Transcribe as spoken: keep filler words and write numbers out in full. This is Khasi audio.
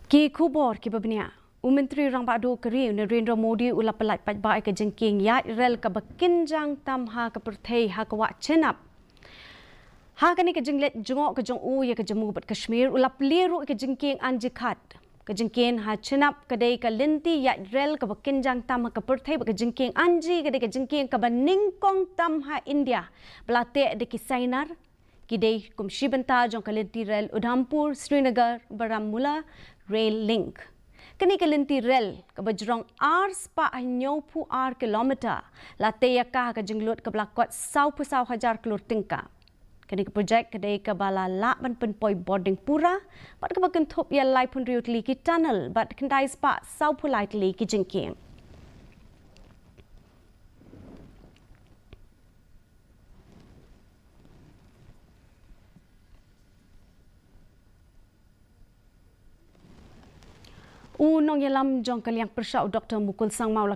Ki khubor kiba bniah. U Myntri Rangbah Duh ka ri u Narendra Modi u la pyllait paidbah ïa ka jingkieng ïaid rel kaba kynjang tam ha ka pyrthei ha ka wah chnap. Ha kane ka jingleit jngoh ka jong u ïa ka Jammu bad Kashmir, u la plie ruh ïa ka jingkieng Anji Ghat. Ka jingkieng ha chnap ka dei ka lynti ïaid rel kaba kynjang tam ha ka pyrthei bad ka jingkieng Anji ka dei ka jingkieng kaba nyngkong tam ha India. Ba la teh da ki sainar, ki dei kum shi bynta jong ka lynti rel Udhampur, Srinagar, Baramulla Rail Link. Kane ka lynti rel kaba jrong ar spah hynñiewphew ar kilometer la tei ïa ka ha ka jinglut kaba la kot sawphew saw hajar klur tyngka. Kane ka projek ka dei kaba la lah ban pynpoi bording pura bad kaba kynthup ïa laiphew hynriew tylli ki tunnel bad khyndai spah sawphew lai tylli ki jingkieng. U nongïalam jong ka liang pyrshah u Doktor Mukul Sangma u la